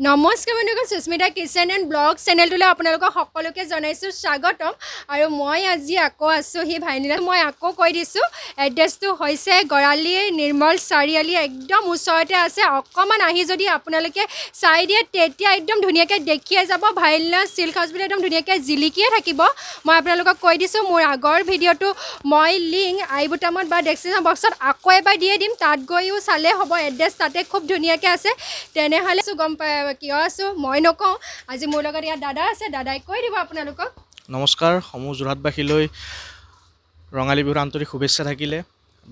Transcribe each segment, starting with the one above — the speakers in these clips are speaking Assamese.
নমস্কাৰ বন্ধুসকল, সুস্মিতা কিচেন এণ্ড ব্লগ চেনেলটোলৈ আপোনালোকক সকলোকে জনাইছোঁ স্বাগতম। আৰু মই আজি আকৌ আছোঁ সি ভাইনীলা। মই আকৌ কৈ দিছোঁ, এড্ৰেছটো হৈছে গড়ালি নিৰ্মল চাৰিআলি একদম ওচৰতে আছে। অকণমান আহি যদি আপোনালোকে চাই দিয়ে তেতিয়া একদম ধুনীয়াকৈ দেখিয়ে যাব। ভাইলীনা চিল্ক হাউচ বুলি একদম ধুনীয়াকৈ জিলিকিয়ে থাকিব। মই আপোনালোকক কৈ দিছোঁ, মোৰ আগৰ ভিডিঅ'টো মই লিংক আই বুটামত বা ডেছক্ৰিপশ্যন বক্সত আকৌ এবাৰ দিয়ে দিম, তাত গৈও চালে হ'ব। এড্ৰেছ তাতে খুব ধুনীয়াকৈ আছে। তেনেহ'লে গম পাই কিয় আছোঁ মই নকওঁ, আজি মোৰ লগত ইয়াত দাদা আছে, দাদাই কৈ দিব আপোনালোকক। নমস্কাৰ, সমূহ যোৰহাটবাসীলৈ ৰঙালী বিহুৰ আন্তৰিক শুভেচ্ছা থাকিলে।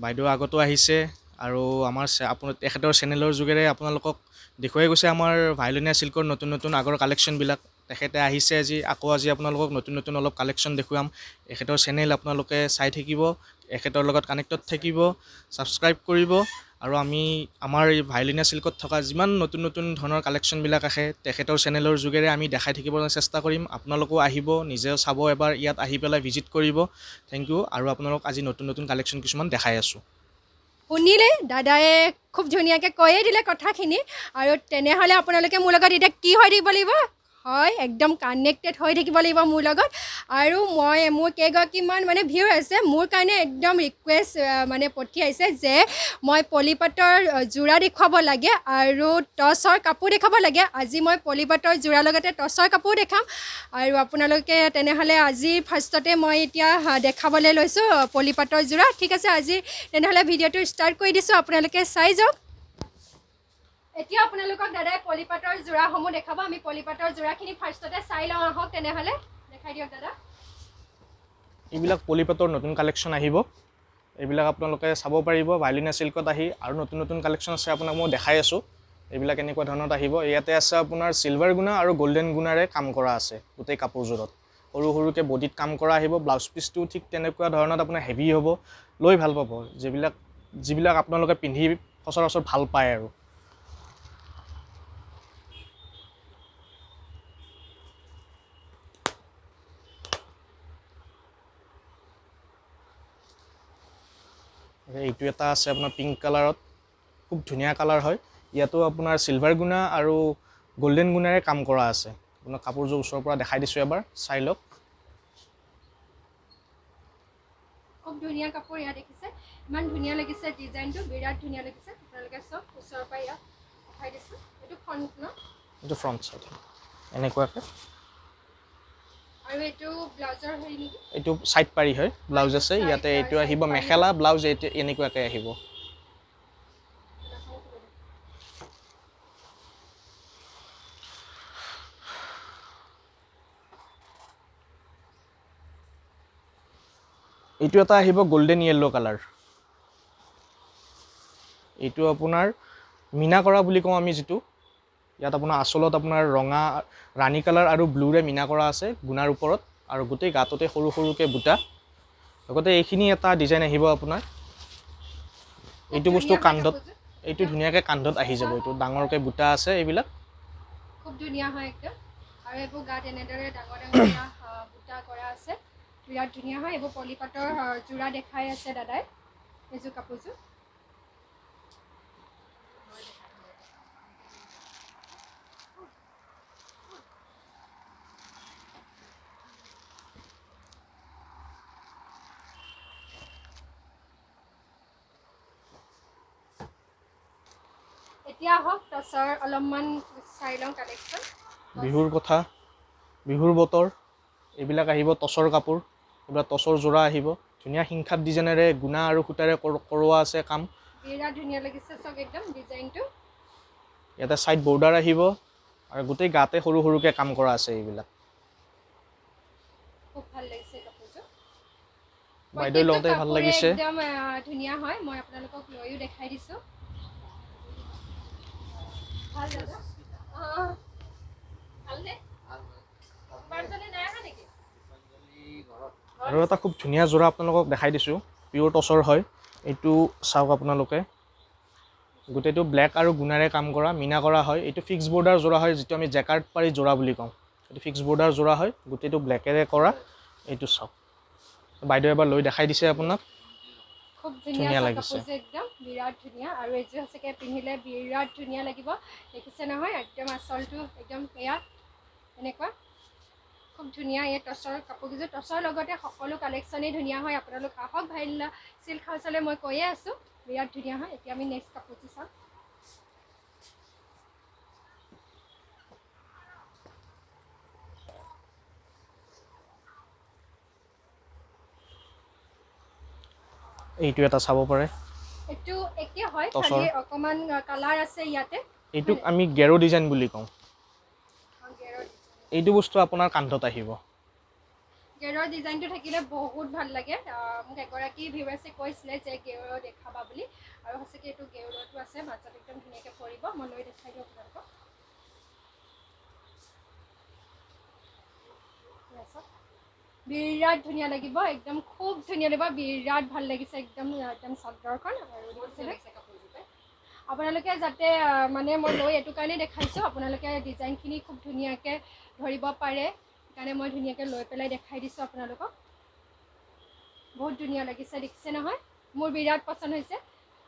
বাইদেউ আগতো আহিছে আৰু আমাৰ আপোনাৰ তেখেতৰ চেনেলৰ যোগেৰে আপোনালোকক দেখুৱাই গৈছে আমাৰ ভায়লিনিয়া চিল্কৰ নতুন নতুন আগৰ কালেকশ্যনবিলাক। তেখেতে আহিছে আজি, আকৌ আজি আপোনালোকক নতুন নতুন অলপ কালেকশ্যন দেখুৱাম। এখেতৰ চেনেল আপোনালোকে চাই থাকিব, এখেতৰ লগত কানেক্টত থাকিব, ছাবস্ক্ৰাইব কৰিব। আৰু আমি আমাৰ এই ভায়লিনিয়া চিল্কত থকা যিমান নতুন নতুন ধৰণৰ কালেকশ্যনবিলাক আহে তেখেতৰ চেনেলৰ যোগেৰে আমি দেখাই থাকিবলৈ চেষ্টা কৰিম। আপোনালোকো আহিব, নিজেও চাব, এবাৰ ইয়াত আহি পেলাই ভিজিট কৰিব। Thank U. আৰু আপোনালোক আজি নতুন নতুন কালেকশ্যন কিছুমান দেখাই আছোঁ। শুনিলে দাদাই খুব ধুনীয়াকৈ কৈয়ে দিলে কথাখিনি। আৰু তেনেহ'লে আপোনালোকে মোৰ লগত এতিয়া কি হৈ থাকিব লাগিব? হয়, একদম কানেক্টেড হৈ থাকিব লাগিব মোৰ লগত। আৰু মই মোৰ কেইগৰাকীমান মানে ভিউ আছে, মোৰ কাৰণে একদম ৰিকুৱেষ্ট মানে পঠিয়াইছে যে মই পলিপাটৰ যোৰা দেখুৱাব লাগে আৰু টচৰ কাপোৰ দেখুৱাব লাগে। আজি মই পলিপাটৰ যোৰাৰ লগতে টচৰ কাপোৰ দেখাম। আৰু আপোনালোকে তেনেহ'লে আজি ফাৰ্ষ্টতে মই এতিয়া দেখাবলৈ লৈছোঁ পলিপাটৰ যোৰা। ঠিক আছে, আজি তেনেহ'লে ভিডিঅ'টো ষ্টাৰ্ট কৰি দিছোঁ, আপোনালোকে চাই যাওক। এতিয়া আপোনালোকক দাদাই পলিপাটৰ যোৰাসমূহ দেখাব। আমি পলিপাটৰ যোৰাখিনি ফাৰ্ষ্টতে চাই লওঁ আহক। তেনেহ'লে দেখাই দিয়ক দাদা। এইবিলাক পলিপাটৰ নতুন কালেকশ্যন আহিব, এইবিলাক আপোনালোকে চাব পাৰিব ভায়লিনিয়া চিল্কত আহি। আৰু নতুন নতুন কালেকশ্যন আছে, আপোনাক মই দেখাই আছোঁ। এইবিলাক এনেকুৱা ধৰণত আহিব। ইয়াতে আছে আপোনাৰ চিলভাৰ গুণা আৰু গল্ডেন গুণাৰে কাম কৰা আছে গোটেই কাপোৰযোৰত। সৰু সৰুকৈ বডিত কাম কৰা আহিব। ব্লাউজ পিচটো ঠিক তেনেকুৱা ধৰণত আপোনাৰ হেভি হ'ব, লৈ ভাল পাব। যিবিলাক আপোনালোকে পিন্ধি সচৰাচৰ ভাল পায়। আৰু এইটো এটা আছে আপোনাৰ পিংক কালাৰত, খুব ধুনীয়া কালাৰ হয়। ইয়াতো আপোনাৰ চিলভাৰ গুণা আৰু গল্ডেন গুণাৰে কাম কৰা আছে। আপোনাৰ কাপোৰযোৰ ওচৰৰ পৰা দেখাই দিছোঁ, এবাৰ চাই লওক। খুব ধুনীয়া কাপোৰ ইয়াত দেখিছে, ইমান ধুনীয়া লাগিছে ডিজাইনটো, বিৰাট ধুনীয়া লাগিছে। আপোনালোকে চব ওচৰৰ পৰা ইয়াত দেখাই দিছোঁ। এইটো ফ্ৰণ্ট ন? এইটো ফ্ৰণ্ট চাইড এনেকুৱাকৈ। আৰু এইটো ব্লাউজৰ হেৰি নেকি? এইটো চাইড পাৰি হয়, ব্লাউজ আছে ইয়াতে। এইটো আহিব মেখেলা ব্লাউজ, এইটো এনেকুৱাকৈ আহিব। এইটো এটা আহিব গল্ডেন য়েল্ল' কালাৰ। এইটো আপোনাৰ মীনা কৰা বুলি কওঁ আমি যিটো। ইয়াত আপোনাৰ আঁচলত আপোনাৰ ৰঙা ৰাণী কালাৰ আৰু ব্লুৰে মীনা কৰা আছে গুণাৰ ওপৰত, আৰু গোটেই গাটোতে সৰু সৰুকৈ বুটা। লগতে এইখিনি এটা ডিজাইন আহিব আপোনাৰ। এইটো বস্তু কান্ধত, এইটো ধুনীয়াকৈ কান্ধত আহি যাব। এইটো ডাঙৰকৈ বুটা আছে এইবিলাক, খুব ধুনীয়া হয় একদম। আৰু এইবোৰ গাত এনেদৰে ডাঙৰ ডাঙৰ বুটা কৰা আছে, বিৰাট ধুনীয়া হয়। এইবোৰ পলিপাটৰ যোৰা দেখাই আছে দাদাই, এইযোৰ কাপোৰযোৰ। এতিয়া আহক টচৰ অলপমান চাই লওঁ কালেকশ্যন। বিহুৰ কথা, বিহুৰ বতৰ, এইবিলাক আহিব টচৰ কাপোৰ। এইবিলাক টচৰ যোৰা আহিব, ধুনীয়া শিংখাপ ডিজাইনেৰে গুণা আৰু সূতাৰে কৰোৱা আছে কাম। বিৰাট ধুনীয়া লাগিছে চব একদম ডিজাইনটো। ইয়াতে চাইড বৰ্ডাৰ আহিব আৰু গোটেই গাতে সৰু সৰুকৈ কাম কৰা আছে এইবিলাক। খুব ভাল লাগিছে কাপোৰযোৰ। বাইদেউ লওঁতে ভাল লাগিছে, একদম ধুনীয়া হয়। মই আপোনালোকক লৈও দেখাই দিছোঁ। ভাল দাদা? ভালনে? আৰু এটা খুব ধুনীয়া যোৰা আপোনালোকক দেখাই দিছোঁ, পিয়'ৰ টচৰ হয়। এইটো চাওক আপোনালোকে, গোটেইটো ব্লেক আৰু গুণাৰে কাম কৰা, মীনা কৰা হয়। এইটো ফিক্স বৰ্ডাৰ যোৰা হয়, যিটো আমি জেকাৰ্ড পাৰি যোৰা বুলি কওঁ। এইটো ফিক্স বৰ্ডাৰ যোৰা হয়, গোটেইটো ব্লেকেৰে কৰা। এইটো চাওক, বাইদেউ এবাৰ লৈ দেখাই দিছে আপোনাক। খুব ধুনীয়া ধুনীয়া লাগিছে। কাপোৰযোৰ, একদম বিৰাট ধুনীয়া। আৰু এইযোৰ সঁচাকৈ পিন্ধিলে বিৰাট ধুনীয়া লাগিব। দেখিছে নহয়, একদম আচলটো একদম এয়া এনেকুৱা খুব ধুনীয়া। এই টচৰ কাপোৰকেইযোৰ, টচৰ লগতে সকলো কালেকশ্যনেই ধুনীয়া হয়। আপোনালোক আহক ভাইলা চিল্ক হাউচলৈ, মই কৈয়ে আছোঁ, বিৰাট ধুনীয়া হয়। এতিয়া আমি নেক্সট কাপোৰযোৰ চাম। এইটো এটা চাব পাৰে। এইটো একে হয়, টচৰ। খালি অকণমান কালাৰ আছে ইয়াতে। এইটোক আমি গেৰ' ডিজাইন বুলি কওঁ। গেৰৰ ডিজাইন। এইটো বস্তু আপোনাৰ কান্ধত আহিব। গেৰৰ ডিজাইনটো থাকিলে বহুত ভাল লাগে। মোক এগৰাকী ভিউৱাৰ্ছে কৈছিলে যে গেৰৰ দেখাবা বুলি, আৰু সঁচাকৈ এইটো গেৰটো আছে, মাজত একদম ধুনীয়াকৈ পৰিব। মই লৈ দেখাই দিওঁ আপোনালোকক। বিৰাট ধুনীয়া লাগিব, একদম খুব ধুনীয়া লাগিব, বিৰাট ভাল লাগিছে একদম, একদম চাদৰখন। আৰু দেখিছেনে? আপোনালোকে যাতে, মানে মই লৈ এইটো কাৰণে দেখাইছোঁ, আপোনালোকে ডিজাইনখিনি খুব ধুনীয়াকৈ ধৰিব পাৰে, সেইকাৰণে মই ধুনীয়াকৈ লৈ পেলাই দেখাই দিছোঁ আপোনালোকক। বহুত ধুনীয়া লাগিছে, দেখিছে নহয়? মোৰ বিৰাট পচন্দ হৈছে।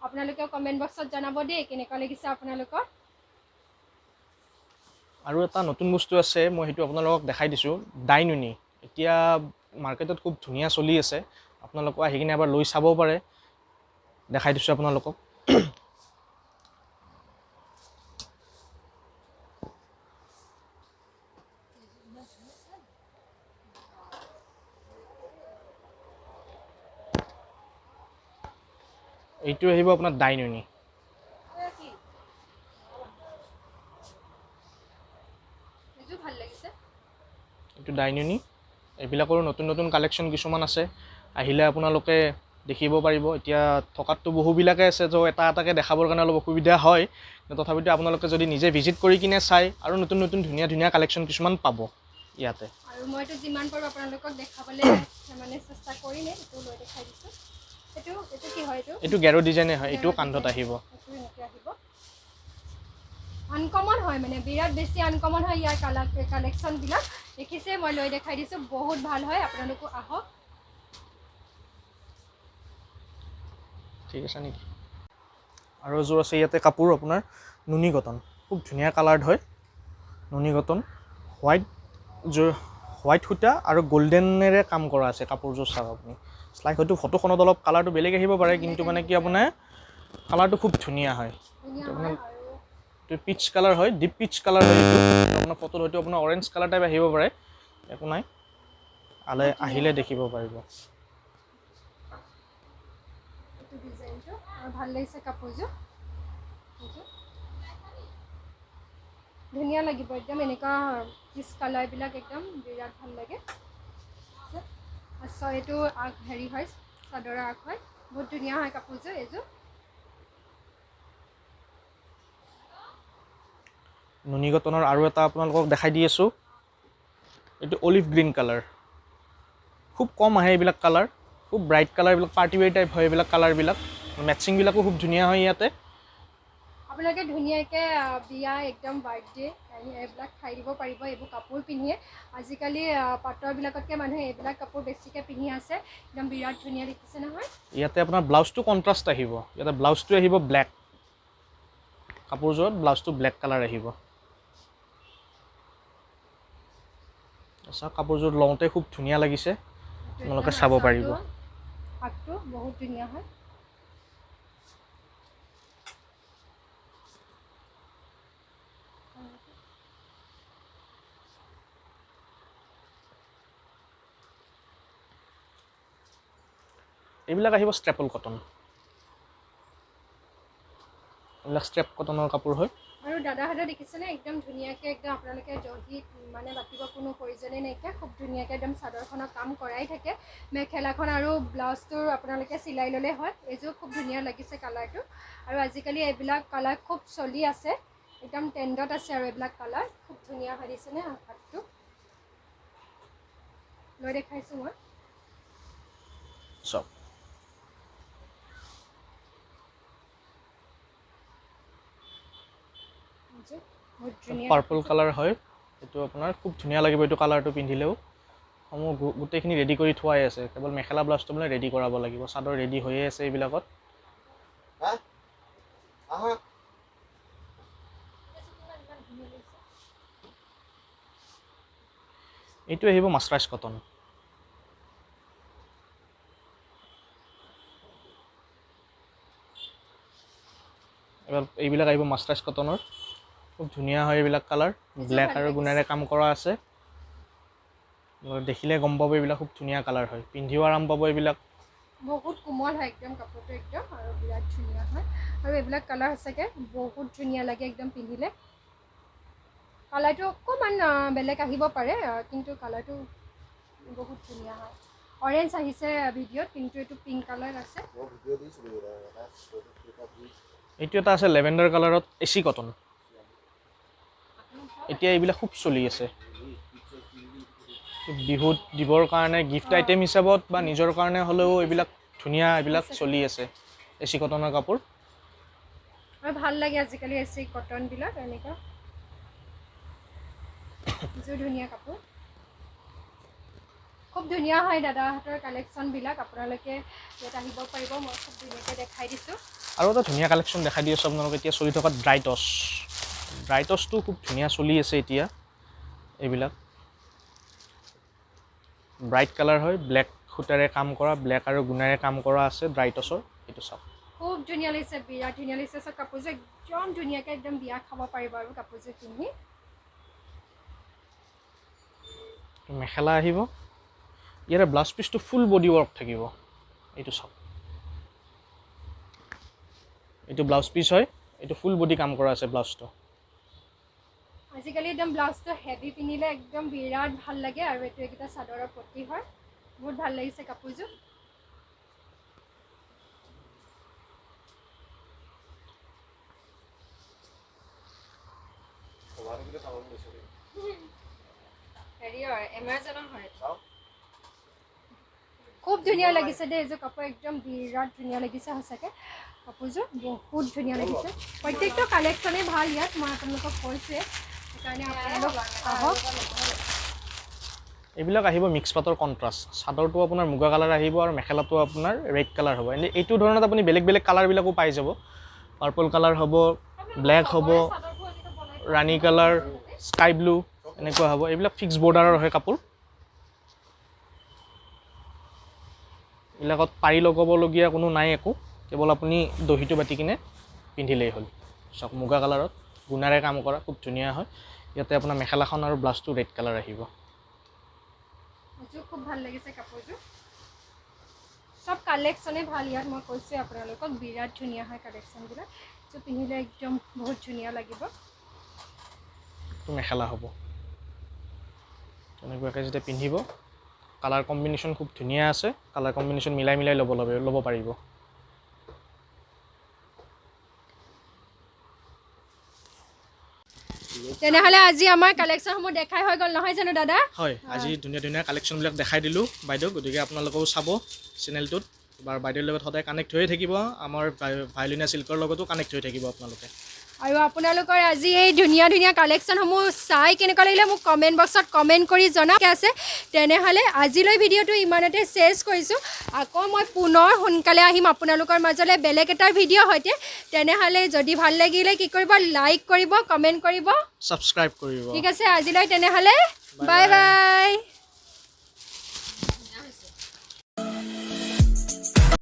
আপোনালোকেও কমেণ্ট বক্সত জনাব দেই কেনেকুৱা লাগিছে আপোনালোকৰ। আৰু এটা নতুন বস্তু আছে, মই সেইটো আপোনালোকক দেখাই দিছোঁ, ডাইনুনি। এতিয়া মাৰ্কেটত খুব ধুনীয়া চলি আছে, আপোনালোকো আহি কিনে এবাৰ লৈ চাব পাৰে। দেখাই দিছোঁ আপোনালোকক। এইটো আহিব আপোনাৰ ডাইনুনি। এইযোৰ ভাল লাগিছে। এইটো ডাইনুনি। এইবিলাকৰো নতুন নতুন কালেকশ্যন কিছুমান আছে, আহিলে আপোনালোকে দেখিব পাৰিব। এতিয়া থকাততো বহুবিলাকে আছে, ত' এটা এটাকৈ দেখাবৰ কাৰণে অলপ অসুবিধা হয়, কিন্তু তথাপিতো আপোনালোকে যদি নিজে ভিজিট কৰি কিনে চায় আৰু নতুন নতুন ধুনীয়া ধুনীয়া কালেকশ্যন কিছুমান পাব ইয়াতে। আৰু মইতো যিমান পাৰোঁ আপোনালোকক দেখাবলৈ মানে চেষ্টা কৰিমেই। এইটো লৈ দেখাই দিছোঁ। এইটো কি হয়? এইটো? এইটো গেৰ' ডিজাইনে হয়, এইটো গেৰ' কান্ধত ডিজাইন। আহিব। এইটো এনেকৈ আহিব। আনকমন হয়, মানে বিৰাট বেছি আনকমন হয় ইয়াৰ কালেকশ্যনবিলাক। দেখিছে, মই লৈ দেখাই দিছোঁ, বহুত ভাল হয়, আপোনালোকো আহক। ঠিক আছে নেকি? আৰু এযোৰ আছে ইয়াতে কাপোৰ আপোনাৰ নুনি কটন, খুব ধুনীয়া কালাৰ্ড হয় নুনি কটন। হোৱাইট যোৰ, হোৱাইট সূতা আৰু গল্ডেনেৰে কাম কৰা আছে কাপোৰযোৰ। চাওক আপুনি, শ্লাইড হয়তো ফটোখনত অলপ কালাৰটো বেলেগ আহিব পাৰে, কিন্তু মানে কি আপোনাৰ কালাৰটো খুব ধুনীয়া হয়। ধুনীয়া এইটো হয়। আপোনাৰ আৰু এইটো পিচ কালাৰ হয়, ডিপ পিচ কালাৰ হয় এইটো। আপোনাৰ ফটোত হয়তো আপোনাৰ অৰেঞ্জ কালাৰ টাইপ আহিব পাৰে, একো নাই, বহুত ধুনীয়া আহিলে হয়। দেখিব পাৰিব। এইটো ডিজাইনটো আৰু ভাল লাগিছে কাপোৰযোৰ, এইযোৰ ধুনীয়া লাগিব একদম। এনেকুৱা পিচ কালাৰবিলাক একদম বিৰাট ভাল লাগে। আচ্ছা, এইটো আগ হেৰি হয়, চাদৰৰ আগ হয়, বহুত ধুনীয়া হয় কাপোৰযোৰ এইযোৰ। নুনি কটনৰ আৰু এটা আপোনালোকক দেখাই দি আছোঁ, এইটো অলিভ গ্ৰীণ কালাৰ। খুব কম আহে এইবিলাক কালাৰ, খুব ব্ৰাইট কালাৰ, এইবিলাক পাৰ্টি ৱেৰ টাইপ হয় এইবিলাক কালাৰবিলাক। মেটচিংবিলাকো খুব ধুনীয়া হয় ইয়াতে। আপোনালোকে ধুনীয়াকৈ, বিয়া একদম বাৰ্থডে এইবিলাক খাই দিব পাৰিব এইবোৰ কাপোৰ পিন্ধিয়ে। আজিকালি, পাটৰবিলাকতকৈ মানুহে এইবিলাক কাপোৰ বেছিকৈ পিন্ধি আছে, একদম বিৰাট ধুনীয়া দেখিছে নহয়। ইয়াতে আপোনাৰ ব্লাউজটো কণ্ট্ৰাষ্ট আহিব, ইয়াতে ব্লাউজটো আহিব ব্লেক, কাপোৰযোৰত ব্লাউজটো ব্লেক কালাৰ আহিব। আচ্ছা, কাপোৰযোৰ লওঁতে খুব ধুনীয়া লাগিছে, এইটো আপোনালোকে একদম চাব পাৰিব। আচলটো আগটো বহুত ধুনীয়া হয়। এইবিলাক আহিব ষ্ট্ৰেপল কটন, এইবিলাক ষ্ট্ৰেপ কটনৰ কাপোৰ হয়। আৰু দাদাহঁতে দেখিছেনে একদম ধুনীয়াকৈ, একদম আপোনালোকে দহি মানে বাতিব কোনো প্ৰয়োজনেই নাইকিয়া, খুব ধুনীয়াকৈ একদম চাদৰখনৰ কাম কৰাই থাকে। মেখেলাখন আৰু ব্লাউজটোৰ আপোনালোকে চিলাই ল'লে হয়। এইযোৰ খুব ধুনীয়া লাগিছে কালাৰটো, আৰু আজিকালি এইবিলাক কালাৰ খুব চলি আছে, একদম ট্ৰেণ্ডত আছে আৰু এইবিলাক কালাৰ খুব ধুনীয়া হৈ দিছেনে। হাতটো লৈ দেখাইছোঁ মই। চাওক, বহুত ধুনীয়া পাৰ্পল কালাৰ হয় এইটো আপোনাৰ, খুব ধুনীয়া লাগিব এইটো কালাৰটো পিন্ধিলেও। সমূহ গোটেইখিনি ৰেডি কৰি থোৱাই আছে, কেৱল মেখেলা ব্লাউজটো মানে ৰেডি কৰাব লাগিব। চাদৰ ৰেডি হৈয়ে আছে এইবিলাকত। এইটো আহিব মাছৰাইজ কটন। এবাৰ এইবিলাক আহিব মাছৰাইজ কটনৰ, খুব ধুনীয়া হয় এইবিলাক কালাৰ। ব্লেক আৰু গুণেৰে কাম কৰা আছে, দেখিলে গম পাব এইবিলাক খুব ধুনীয়া কালাৰ হয়, পিন্ধিও আৰাম পাব এইবিলাক। বহুত কোমল হয় একদম কাপোৰটো একদম, আৰু বিৰাট ধুনীয়া হয়। আৰু এইবিলাক কালাৰ সঁচাকৈ বহুত ধুনীয়া লাগে একদম পিন্ধিলে। কালাৰটো অকণমান বেলেগ আহিব পাৰে, কিন্তু কালাৰটো বহুত ধুনীয়া হয়। অৰেঞ্জ আহিছে ভিডিঅ'ত, কিন্তু এইটো পিংক কালাৰ আছে। এইটো এটা আছে লেভেণ্ডাৰ কালাৰত, এচি কটন। এতিয়া এইবিলাক খুব চলি আছে বিহুত দিবৰ কাৰণে, গিফ্ট আইটেম হিচাপত বা নিজৰ কাৰণে হ'লেও এইবিলাক ধুনীয়া, এইবিলাক চলি আছে এচি কটনৰ কাপোৰ। আৰু ভাল লাগে আজিকালি এচি কটনবিলাক, এনেকুৱা ধুনীয়া কাপোৰ, খুব ধুনীয়া হয় দাদাহঁতৰ কালেকশ্যনবিলাক। আপোনালোকে ইয়াত আহিব পাৰিব, মই খুব ধুনীয়াকৈ দেখাই দিছোঁ। আৰু এটা ধুনীয়া কালেকশ্যন দেখাই দি আছোঁ আপোনালোকে, এতিয়া চলি থকা ড্ৰাই টচ। ড্ৰাই টচটো খুব ধুনীয়া চলি আছে এতিয়া। এইবিলাক ব্ৰাইট কালাৰ হয়, ব্লেক সূতাৰে কাম কৰা, ব্লেক আৰু গুণাৰে কাম কৰা আছে ড্ৰাই টচৰ। এইটো চাওক, খুব ধুনীয়া লাগিছে, বিৰাট ধুনীয়া লাগিছে। চব কাপোৰযোৰ একদম ধুনীয়াকৈ একদম বিয়া খাব পাৰিব আৰু কাপোৰযোৰ পিন্ধি। মেখেলা আহিব, ইয়াৰে ব্লাউজ পিচটো ফুল বডি ৱৰ্ক থাকিব। এইটো চাওক, এইটো ব্লাউজ পিচ হয়, এইটো ফুল বডি কাম কৰা আছে ব্লাউজটো। আজিকালি একদম ব্লাউজটো হেভি পিন্ধিলে একদম বিৰাট ভাল লাগে। আৰু এইটো এইকেইটা চাদৰৰ পতি হয়, বহুত ভাল লাগিছে কাপোৰযোৰ। খুব ধুনীয়া লাগিছে দেই এইযোৰ কাপোৰ, একদম বিৰাট ধুনীয়া লাগিছে সঁচাকৈ। কাপোৰযোৰ বহুত ধুনীয়া লাগিছে। প্ৰত্যেকটো কালেকশ্যনেই ভাল ইয়াত, মই আপোনালোকক কৈছোঁৱে, সেইকাৰণে আপোনালোক আহক। এইবিলাক আহিব মিক্স পাটৰ কণ্ট্ৰাষ্ট। চাদৰটো আপোনাৰ মুগা কালাৰ আহিব আৰু মেখেলাটো আপোনাৰ ৰেড কালাৰ হ'ব। এনেই এইটো ধৰণত আপুনি বেলেগ বেলেগ কালাৰবিলাকো পাই যাব। পাৰ্পল কালাৰ হ'ব, ব্লেক হ'ব, ৰাণী কালাৰ, স্কাই ব্লু এনেকুৱা হ'ব। এইবিলাক ফিক্স বৰ্ডাৰৰ হয় কাপোৰ। এইবিলাকত পাৰি লগাবলগীয়া কোনো নাই একো, কেৱল আপুনি দহিটো বাতি কিনে পিন্ধিলেই হ'ল। চাওক মুগা কালাৰত গুণাৰে কাম কৰা, খুব ধুনীয়া হয়। ইয়াতে আপোনাৰ মেখেলাখন আৰু ব্লাউজটো ৰেড কালাৰ আহিব। খুব ভাল লাগিছে কাপোৰযোৰ, চব কালেকশ্যনেই ভাল ইয়াত, মই কৈছোঁৱে আপোনালোকক, বিৰাট ধুনীয়া হয় কালেকশ্যনবিলাক। পিন্ধিলে একদম বহুত ধুনীয়া লাগিব। মেখেলা হ'ব তেনেকুৱাকৈ যেতিয়া পিন্ধিব, কালাৰ কম্বিনেশ্যন খুব ধুনীয়া আছে, কালাৰ কম্বিনেশ্যন মিলাই মিলাই ল'ব পাৰিব। তেনেহ'লে আজি আমাৰ কালেকশ্যনসমূহ দেখাই হৈ গ'ল নহয় জানো দাদা? হয়, আজি ধুনীয়া ধুনীয়া কালেকশ্যনবিলাক দেখাই দিলোঁ বাইদেউ। গতিকে আপোনালোকেও চাব চেনেলটোত, বা বাইদেউৰ লগত সদায় কানেক্ট হৈয়ে থাকিব, আমাৰ ভায়লিনা চিল্কৰ লগতো কানেক্ট হৈ থাকিব আপোনালোকে। আৰু আপোনালোকৰ আজি এই ধুনীয়া ধুনীয়া কালেকশ্যনসমূহ চাই কেনেকুৱা লাগিলে মোক কমেণ্ট বক্সত কমেণ্ট কৰি জনাওক আছে। তেনেহ'লে আজিলৈ ভিডিঅ'টো ইমানতে শেষ কৰিছোঁ। আকৌ মই পুনৰ সোনকালে আহিম আপোনালোকৰ মাজলৈ বেলেগ এটা ভিডিঅ' সৈতে। তেনেহ'লে যদি ভাল লাগিলে কি কৰিব, লাইক কৰিব, কমেণ্ট কৰিব, ছাবস্ক্ৰাইব কৰিব। ঠিক আছে, আজিলৈ তেনেহ'লে বাই বাই।